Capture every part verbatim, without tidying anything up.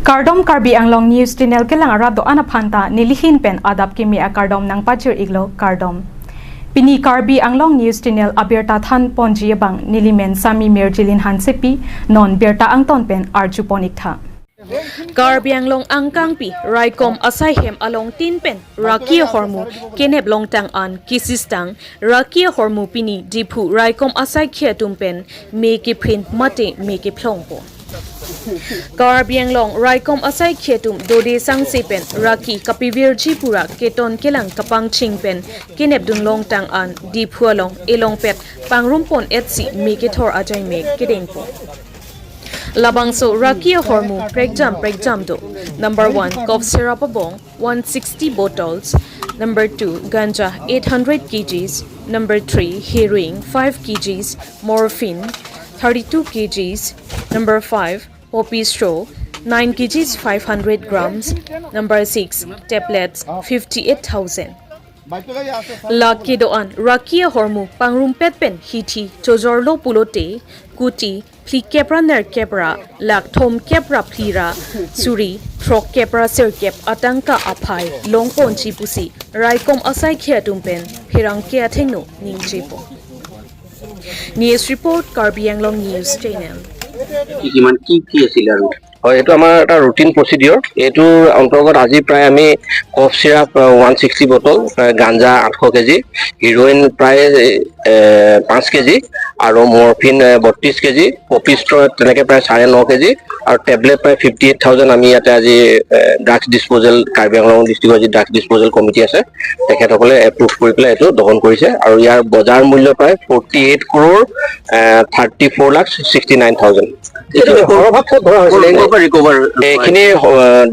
Kardom, Karbi Anglong News Channel kelang arat do-an aphanta nelihin pen adap kimi akardom nangpachir-iklo, kardom. Pini Karbi Anglong News Channel abirta thanponji abang nelimen Sami Mirjilin Hansepi, non birta angton pen arjupon-iktha. Karbi Anglong angkangpi raikom asai hem along tin pen raki ahormu kenep longtang an kesistang raki ahormu pini Diphu raikom asaikhi atum pen me kephin mate me kephlongpo. Karbi Anglong raikom asaikhi atum dode sangse pen raki kapivirji pura keton kelang kapangching pen kenepdun longtang an Diphu along elongpet pangrumpon etsi me kethor ajai me kedengpo. Labangso raki ahormu prekjam prekjam do. Number one, cough syrup abong one sixty bottles. Number two, ganja eight hundred kgs. Number three, heroin five kgs. Morphine thirty-two kgs. Number five, poppy straw nine kgs five hundred grams. Number six, tablets fifty-eight thousand. La kedo-an raki ahormu pangrumpet pen hithi chojorlo pulote kuti phlikep ra nerkep ra lakh thomkep ra phli ra suri throkkep ra sirkep atangka aphai longponji pusi raikom asaikhi atum pen pherangke athengno ningjepo. News report, Karbi Anglong News Channel. কি কিমান কি কি আছিলে আৰু? হয়, এইটো আমাৰ এটা ৰুটিন প্ৰচিডিঅ'ৰ। এইটোৰ অন্তৰ্গত আজি প্ৰায় আমি cough syrup one sixty bottle, গাঞ্জা আঠশ কেজি, হিৰইন প্ৰায় পাঁচ কেজি আৰু মৰফিন বত্ৰিছ কেজি, পপি ষ্ট্ৰ তেনেকে প্ৰায় চাৰে ন কেজি আৰু টেবলেট প্ৰায় ফিফটি এইট থাউজেণ্ড আমি ইয়াতে আজি ড্ৰাগছ ডিছপ'জেল, কাৰ্বি আংলং ডিষ্ট্ৰিক্টৰ যি ড্ৰাগছ ডিছপ'জেল কমিটি আছে, তেখেতসকলে এপ্ৰুভ কৰি পেলাই এইটো দহন কৰিছে আৰু ইয়াৰ বজাৰ মূল্য প্ৰায় forty eight crore thirty four lakh sixty nine thousand. এইটো সৰহভাগ ক'ত ধৰা হৈছিলে? ক'ৰ পৰা ৰিকভাৰ? এইখিনি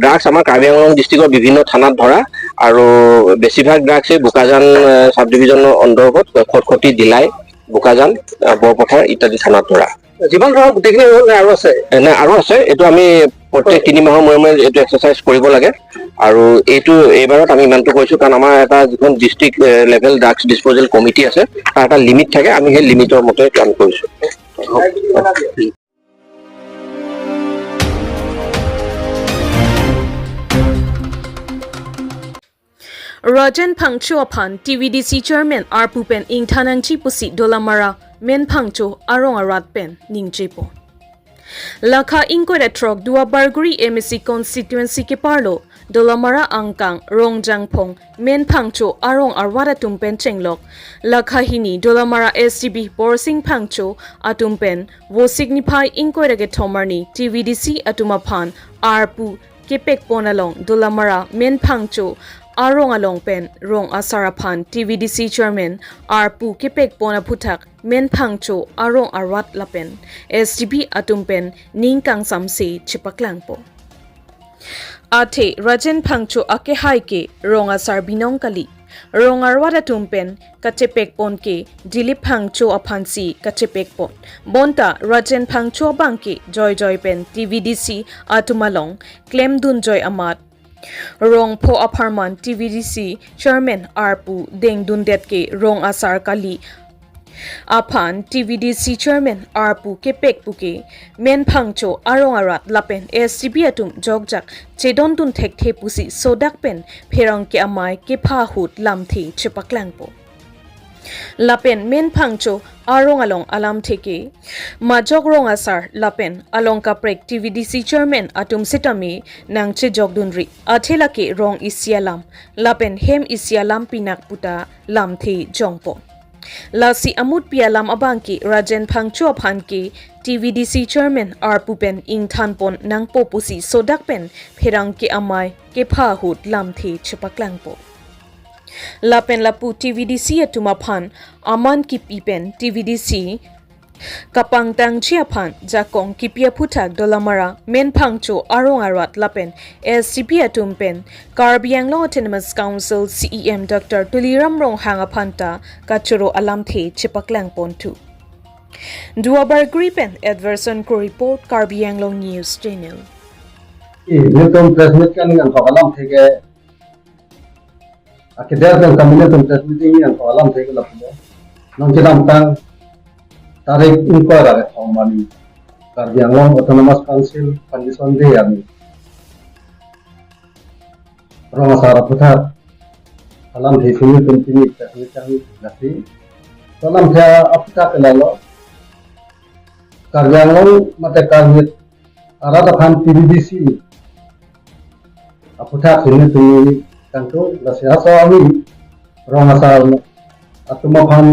ড্ৰাগছ আমাৰ কাৰ্বি আংলং ডিষ্ট্ৰিক্টৰ বিভিন্ন থানাত ধৰা আৰু বেছিভাগ ড্ৰাগছেই বোকাজান ছাব ডিভিজনৰ অন্তৰ্গত খটখটি, ডিলাই, বোকাজান, বৰপথাৰ ইত্যাদি থানাত ধৰা। যিমান ধৰা গোটেইখিনি হ'ল নে আৰু আছে? নাই, আৰু আছে। এইটো আমি প্ৰত্যেক তিনি মাহৰ মূৰে মূৰে এইটো এক্সাৰচাইজ কৰিব লাগে আৰু এইটো এইবাৰত আমি ইমানটো কৰিছোঁ, কাৰণ আমাৰ এটা যিখন district level drugs disposal committee আছে, তাৰ এটা লিমিট থাকে, আমি সেই লিমিটৰ মতে কাম কৰিছোঁ। Rajen Phangcho aphan T V D C chairman arpu pen ingthan nangji pusi Dolamara Men Phangcho arong arat pen ningjepo. Lakha ingkoi ra throk Duarbagori M A C constituency keparlo Dolamara angkang Rongjangphong Men Phangcho arong arat atum pen chenglok. Lakha hini Dolamara S D B Borsing Phangcho atum pen Vosik niphai ingkoi ra kethom arni T V D C atum aphan arpu kepekpon along Dolamara Men Phangcho arong along pen rong asar aphan T V D C chairman arpu kepekpon aphuthak Men Phangcho arong arat lapen S D B atum pen ning kangsamse chepaklangpo. Athe Rajen Phangcho akehai ke rong asar binong kali. Rong arat atum pen kachepekpon ke Dilip Phangcho aphansi kachepekpon. Bonta Rajen Phangcho abang ke joijoi pen T V D C atum along klemdunjoi amat. Rongpho apharman T V D C chairman arpu dengdundet ke rong asar kali aphan T V D C chairman arpu kepek puke Men Phangcho arong arat lapen S D B atum jokjak chedondun thekthe pusi sodak pen pherangke amei kepha ahut lamthe chepaklangpo. Lapen Men Phangcho arong along alamthe ke majok rong asar lapen along kaprek T V D C chairman atum sitame nangchejokdunri. Athe lake rong isi alam lapen hem isi alam pinak puta lamthe jongpo. Lasi amutpi alam abang ke Rajen Phangcho aphan ke T V D C chairman arpu pen ingthanpon nangpo pusi sodak pen pherangke amei kepha ahut lamthe chepaklangpo. Lapen lapu T V D C atum aphan aman kipi pen T V D C kapangtangji aphan jakong kipi aphuthak Dolamara Men Phangcho arong arat lapen S D B atum pen Karbi Anglong Autonomous Council C E M Doctor Tuliram Ronghang aphanta kachoro alamthe chepaklangponthu. Duarbagori pen Edverson Kro report, Karbi Anglong News Channel. Nelitum press meet kaningkan thok alamthe ke, akeder pen kami nelitum press meet ningkan thok alamthe ke lapulo. Nangkedamtang tarik ingkoi ra kethom arni Karbi Anglong Autonomous Council Foundation Day arni Rong asar aphuthak alamthe si nelitum pini press meet kangni lasi. To alamthe aphuthak ke lalo, Karbi Anglong mate Karbi arat aphan T B D C aphuthak si nelitum pini kangtung, lasi laso arni rong asar atum aphan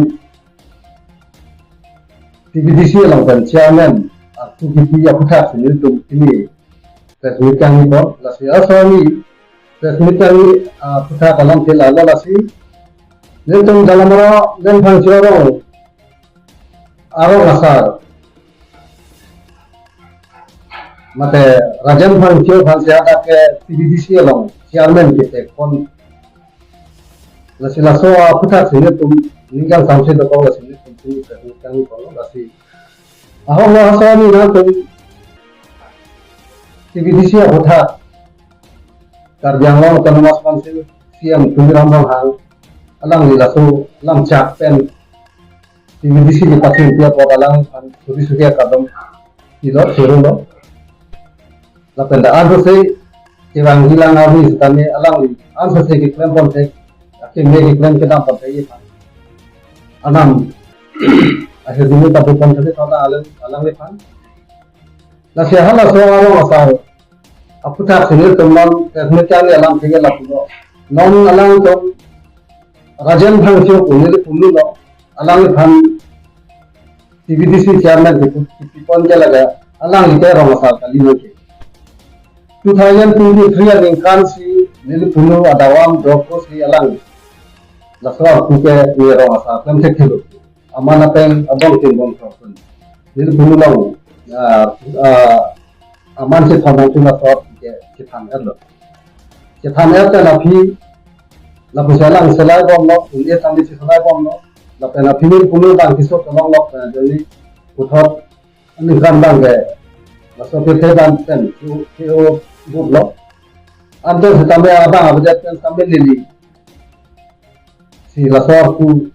T B D C along pen chairman arpu kipi aphuthak si nelitum pini press meet kangni pon, lasi laso arni press meet kangni, ah, aphuthak alamthe lalo, lasi nelitum Dalamara Rajen Phangcho arong, arong asar mate Rajen Phangcho aphan si hadak ke T B D C along chairman ketek pon, lasi laso aphuthak si nelitum ning kangsam si dokok, lasi nelitum pini press meet kangni pon, lasi ahok lo laso arni nangtum T B D C aphuthak Karbi Anglong Autonomous Council C E M Tuliram Ronghang alangli laso lamchak pen T B D C kepachun pi apot alangphan suri suri akardom pilo, suru lo. Lapen dak ansose kevangji lang arni sitame alangli ansose keklem ponte, akeme keklem kedam ponte iphan anam ahirdimi padu ponte thotha alang, alangliphan. Lasi halaso arong asar aphuthak si nelitum non press meet kangni alamthe ke lapulo. Non alangtum Rajen Phangcho pu neli pulo, alangliphan T B D C chairman kipu, kipi pon ke lake alangli ke rong asar kali nangke. Two thousand twenty-three aningkan si neli pulo adavam dokok si alang laso arpu ke ne rong asar klem thekthelo. Aman apeng abong tin bong thok pun. Neli pulo long, ah, ah, aman si thon nangtum laso arpu ke chethan erlo. Chethan er pen aphi lapusi alang selai bomlo, un-e tame si selai bomlo. Lapen aphi neli pulo bang keso tolong lo, eh, jadi puthot aningkan bang ke laso pirthe bang pen, si, si o group lo. Ante sitame abang abedet pen sitame neli si laso arpu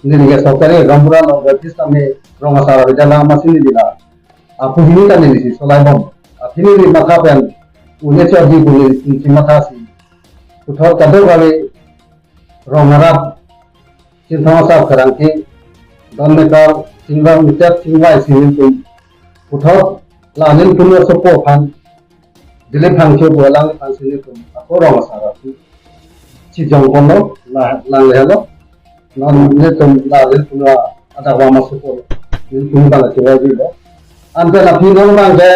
neli ke sorkari gaonbura lo, berarti sitame rong asar abedet lang amatsi neli la arpu hini ta neli si solai bom. Aphi neli matha pen un-e chot di pu neli si matha si puthot kadokave rong arat, Chinthong Asar Pherangke, Don Mekar, Chingrong Ingtep Chingvai si nelitum puthot la nelitum asopo aphan, Dilip Phangcho pu alangliphan si nelitum ako rong asar arpu chijong ponlo, la, lang lehelo. Non nelitum la nelitum la adavam asopo nelitum bang chingvailo. Ante aphi non bang ke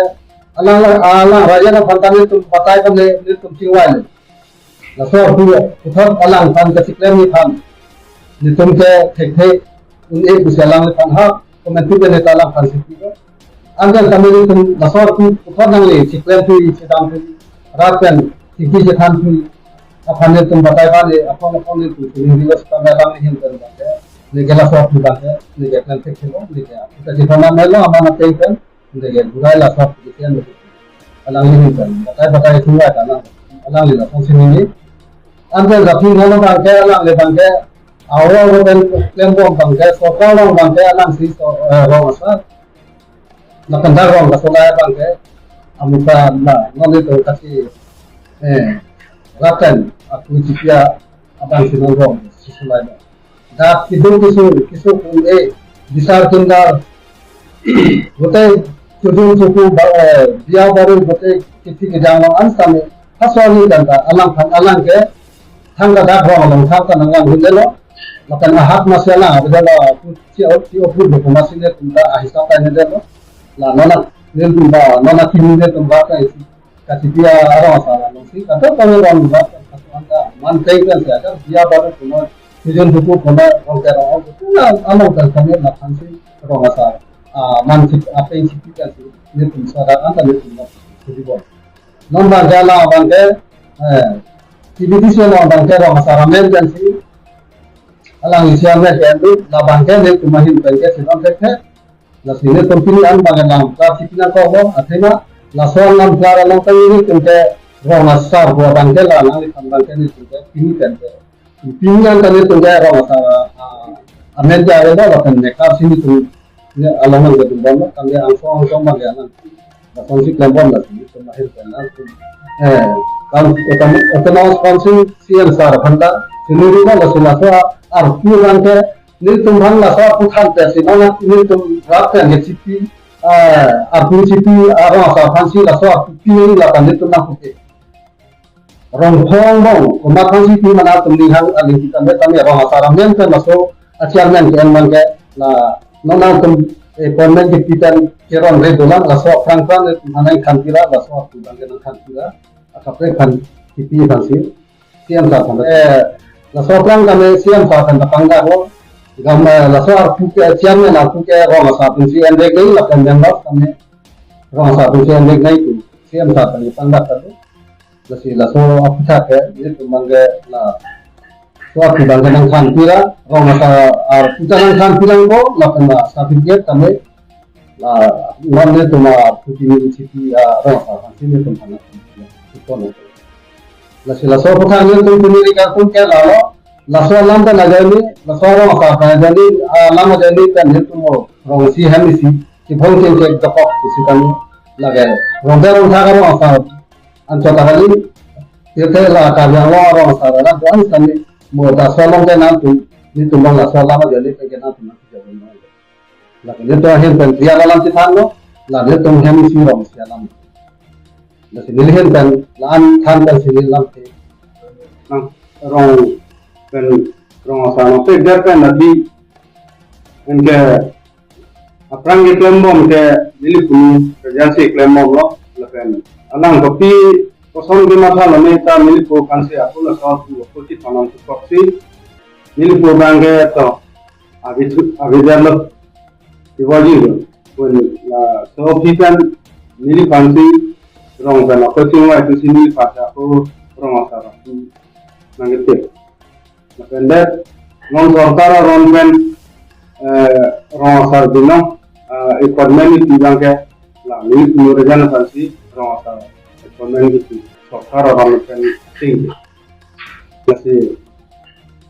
alang, alang Rajen aphan ta nelitum batai ponle, nelitum chingvailo. Laso arpu puthot alangphan kachiklemji aphan nelitum ke thekthe un-e pusi alangliphan ha comment pen neta alangphan si pilo. Anke kami nelitum laso arpu puthot nangli chiklem thu, chedam thu, rat pen thiki chethan thu aphan nelitum batai bani aphan aphan nelitum suning dilo sitame alangli ahin pen bang ke, neke laso arpu bang ke neke klem thekthelo, neke aphu ta chiphan amelo aman apeng pen. Neke burai laso arpu ke kian lo. Alangli ahin pen batai batai thu ai ta nang, alangli lason si nini. Ante aphi non bang ke alangli bang ke, awo awo pen klem bom bang ke, sorkar along bang ke alangsi so, eh, rong asar. Lapen dak rong kasolai bang ke, amuka na, non nelitum kachiri, eh, rat pen arpu chipi abang si non rong si solai bom. Dak keduk kesung, kesung un-e, bisar kindar, gotei chojun choku ba, eh, biya baru gotei kithi kejang along an sitame, laso arni pen ta alangphan alang ke thangta dak rong along thangta nanglang hunde lo. Lapen ahat masi alang avedetlo, si o, si o put lo masi nelitum ta ahisap ta nede lo. La non a, nelitum ta non akimi nelitum ba ta isi kachipi arong asar alongsi kadokave rong ba ta kasu anta man teng pen si ada biya baru puno, chojun choku puno, rong ke rong, puno along pen kami laphan si rong asar, ah, man chip, apeng chipi pen si nelitum sada anta nelitum lo. Jadi bon. Non bang ke alang bang ke, eh, T B D C along bang ke rong asar amen pen si alangli si amen ke endu, la bang ke nelitum ahin pen ke si non thekthe. Lasi nelitum pini an bang ke lang ka si pini ko ho, athema laso an lam klar along ta nelitum ke rong asar pu bang ke la nangliphan bang ke nelitum ke pini pen ke. Pini an ta nelitum ke rong asar, ah, amen ke avelo lapen mekar si nelitum ne along nang kedun bom lo, tangte angsong angsong bang ke nang. Lason si klem bom lasi nelitum ahin pen nangtum, eh, Kan, kan, Autonomous Council C M sir aphan ta, sini rima laso laso arpu abang ke, nelitum aphan laso arpu thanpet si, non nelitum rap pen ke chipi, ah, arpu chipi, ah, rong asar aphan si laso arpu pi la kan nelitum nangpuke. Rong phong bong, komat aphan si pi ma nangtum ninghang aling kita me tame rong asar amen pen laso, ah, chairman ke en abang ke, la, non nangtum, eh, appointment kepi pen kerong re dolang, laso aphrang aphrang, eh, nangthan pira, laso arpu abang ke nangthan pira, akaprek aphan kipi aphan si, C M sir aphan. Eh, laso aphrang kami C M sir aphan ta pangdaklo. Gam, eh, laso arpu ke, chairman arpu ke rong asar atum si envek nai, lapen members kami rong asar atum si envek nai pu C M sir aphan pangdak ta do. Lasi laso aphuthak ke, nelitum abang ke la, laso arpu abang ke nangthan pira, rong asar arpu ta nangthan pira ko, lapen la certificate kami, la, non nelitum arpu pini chipi, ah, rong asar aphan si nelitum aphan nangthan pira. Ipon. Lasi laso aphuthak nelitum pini ri kangtung ke lalo, laso alam ta na jani, laso rong asar ta na jani, ah, alam na jani kan nelitum mo rong isi hem isi, chiphong chengchek dokok isi kami lage. Rong te rong thak rong asar anchot ta kali, tirthe la Karbi Anglong rong asar arat do-an kami, mo ta laso along ke nangtum, nelitum abang laso alam na jani ke nangtum nangtum jani. Lake nelitum ahin pen ri alam chethanlo, la nelitum hem isi rong isi alam. Lasi neli ahin pen, la an than pen si neli lamthe. Nang rong pen, rong asar nangpek det pen adi, anke aphrang keklem bom ke neli punu kerja si klem bomlo, lapen alang kopi koson kematha lo me ta neli pu aphan si aku laso aku aku si thanam tukok si, neli pu abang ke to, abi tu, abi jan lo, iwaji lo, pun laso aphi kan neli aphan si rong pen ako chingvai tu si neli aphan si ako rong asar aphi nangketip. Lapen det, non sorkar aron pen, eh, rong asar binong, eh, appointment kipi abang ke, la, neli punu rejan aphan si rong asar appointment kipi, sorkar aron pen ting. Lasi,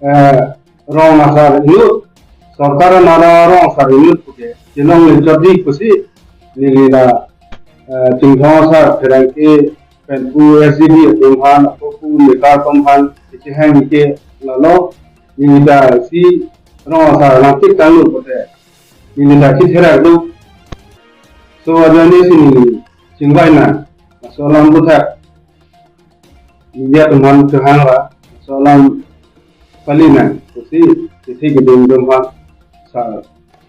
eh, rong asar inut, sorkar amara rong asar inut puke, chenong le chodi pusi, neli la, eh, Chinthong asar pherangke, pen pu S G B atum aphan, ako pu maker atum aphan, kechehang ke lalo, neli ta si rong asar nangtik tanglo pote, neli ta kitherak do. So, ajani si neli chingvai nang, laso alam aphuthak, media atum aphan chehang ra, laso alam pali nang, pusi, chithi keding atum aphan, sir,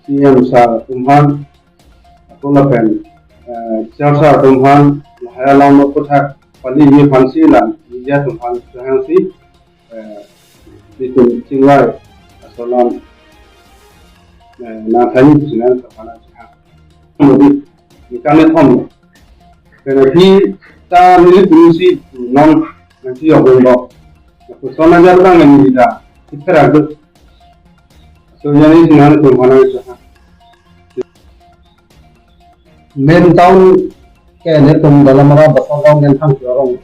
C M sir atum aphan, ako lapen, eh, C R sir atum aphan, lahai alam aphuthak pali ji aphan si la, media atum aphan chehang si, eh, nelitum chingvai, laso alam, eh, nangthan pusi nangthan aphan chehang. Modi, ni kami thom. Karena kita neli punu si non nangsi yok bombo. Lapuson ajar abang neli ta kitherak do. So, ajani si nangtum aphan nangchehang. Main town ke nelitum Dolamara Basargam Ngenthang arong.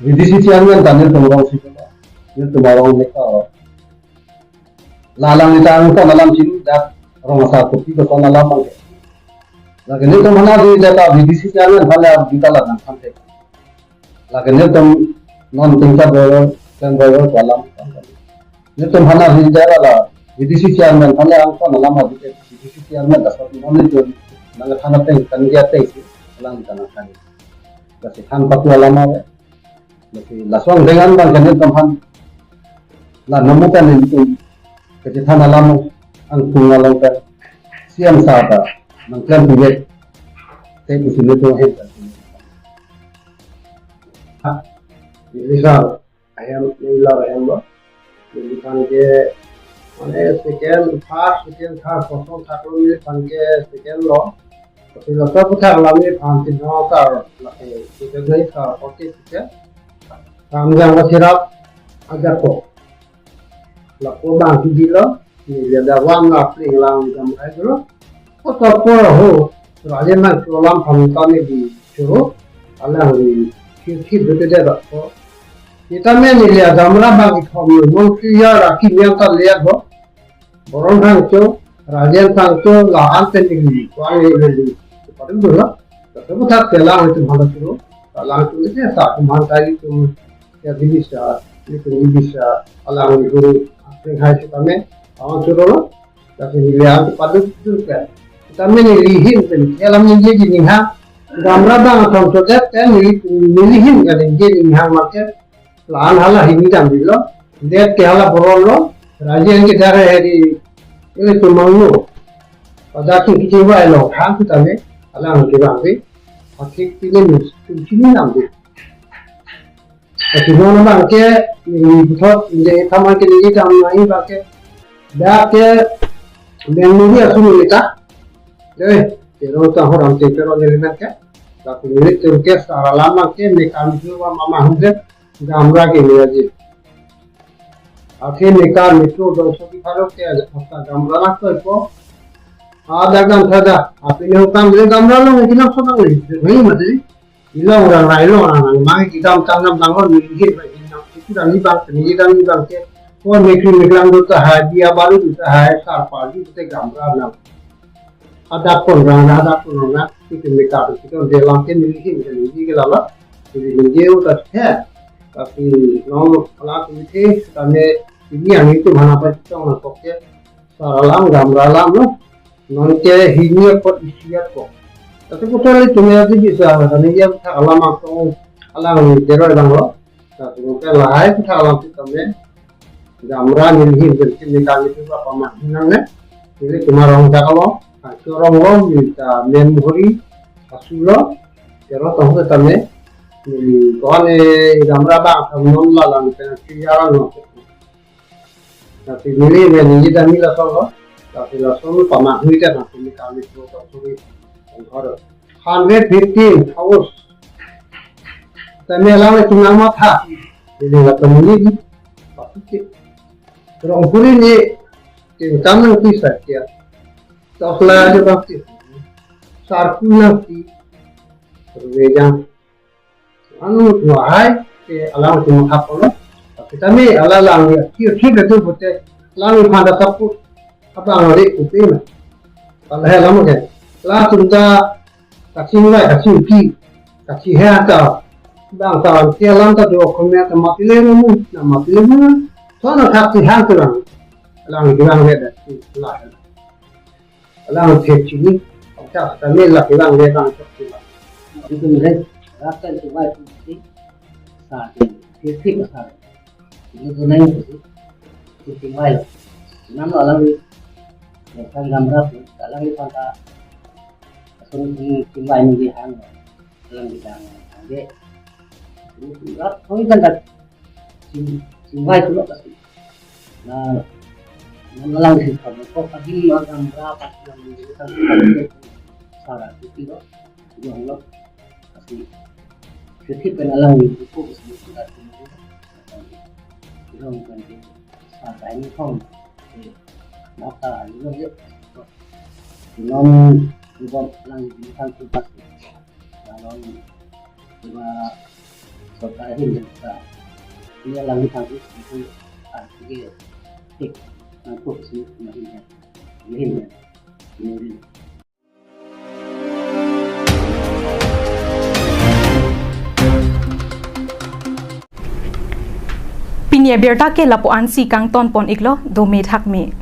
V D C chairman ta nelitum arong si, nelitum arong neka. La alangli ta angkon alam chini dak rong asar kopi koson alam abang ke. Lake nelitum aphan ri det ta V D C chairman aphan le abita la nangthan thek. Lake nelitum non tingkat boyo, pen boyo ko alam. Nelitum aphan ri det la V D C chairman aphan le angkon alam abang ke, V D C chairman ta sot non nelitum nangthan ateng, than ke ateng si, alam ta nangthan. Lasi than patu alam ave. Lasi laso angdeng an abang ke nelitum aphan, la nomu kan nelitum kachethan alam angkung along kan C M sir ta nangklem pivek te pusi nelitum ahin kan. Ha, neli sir ahem, neli la ahem lo. Neli aphan ke, mane second, first, second, third, koson thaklo neli aphan ke second lo. Tapi laso aphuthak alam neli aphan Chinthong sir, lake, second nai sir, kote second. Ramjang Basirap ajapo. Lapu abang kidilo, neli ada wan la pling lang jam kai dulu. Kota pura ho, raja nang cholam phamta neli choro, alang neli khir khir bete de dak ko. Kita me neli ada mera bang ithom yo, mon kriya raki niam ta lihat ho. Boron thangcho, Rajen thangcho, la-an pen neli, kuang neli, neli. Pada dulu la, tapi buat telang itu malah choro. Alangtum ke sa kuman tali tum ya bisa, ilitum bisa, alang guru asing hai sitame, awan suruh lo, tapi nili ang paduk duk kan. Sitame neli ahin pen, alam ningje ji ninghang, gamra bang athom sodet kan, nili, neli ahin kan ningje ji ninghang maket, la-an hala hini dam dilo, det ke hala boron lo, rajen ke dare hari, ilitum mangno, pada ki kiji wai lo, khang sitame, alang ke bang de, akhik pine mus, tum chini dam de. Tapi non bang ke, neli puthot, neli thaman ke neli dam nai bang ke. Dak ke, Bangalore asu neli ta. Dei, pero ta horam te pero neli nang ke. Tapi neli tum ke sar alam bang ke, mekam ju wa mama hunde, gamra ke neli aji. Athe mekam itu dong soki pharo ke, hasta gamra nak to ipo. Ada gam thada, api ne hukam le gamra lo, neli nang sodang le, neli mati. Ilong rang rai long rang rang mai kidam tang nam tang hon mi git bai kidam. Itu dam ni bang, ni dam ni bang ke. Ko mekri meklang do ta hai, dia baru do ta hai, sar pa ju te gamra nam. Adak kon rang, adak kon rang, itu mekar, itu de lang ke ni git ke ni ke lala. Jadi ni je utas he. Tapi non ala tu te, kami ini yang itu mana pa tong na kok ke. Sar alam, gamra alam lo. Non ke hini apot isi apot. Tapi kutali tumia di bisa, kami yang tak alam atau alang teroi bang lo. Tapi mungkin lahai kita alam kita me. Gamra neli ahin pen neli kami tu apa mah nang ne. Neli cuma rong jak lo. Aku rong lo, neli ta memory asu lo. Pero tong kita me. Neli ko ane gamra bang, kamu non la lang kita siaran lo. Tapi neli me neli dan nila solo, tapi lason pama hui dan aku ni kami pro suri. Hundred fifteen house. Tapi alang le tunang matha. Neli la pemuli ni. Tapi ke. Rong puri ni, tingkam nang pisa kia. Tok la je bakti. Sarku nang ki. Rejang. Anu, wahai, ke alang cuma hap lo. Tapi kami ala lang ya, kir kir itu pute, lang iphan da tapu, abang lori kupi na. Kalau hai lama ke, la tunda, kaching wai, kaching ki, kaching hai ta, bang ta, ke lang ta do, kami ta mati le mu, na mati le mu, so na kaching hai tu lang, lang bilang le da, la. Alang thek chini, ta kami la bilang le bang chok chini. Itu mereka, rasa itu wai itu, sa, itu, itu sa. Ini tu nai itu, itu tinggal. Nam lo alang ni, ya kan gamra tu, alang ni panta, asal ni tinggal ni di hang, alang di hang, hang de. Ini tu rat, kau ikan kat, tinggal tu lo pasti. Na, nam alang di hang, kau kagin lo gamra, pasti alang di hang, sara, itu lo, yang lo. Kasi, sisi pen alang ni buku kasi sudah tumbuh. Ilong kan di sa kain kong. Maka ilong yuk. Ilong ilong alang ni kan tupas. Ilong iba sokahin dan sa. Ini alang ni kan itu artinya tik. Nangkuk sini kemarin ya. Ini ya. Ini ya. Pini abirta ke lapu-an si kangton pon iklo, dome thakme.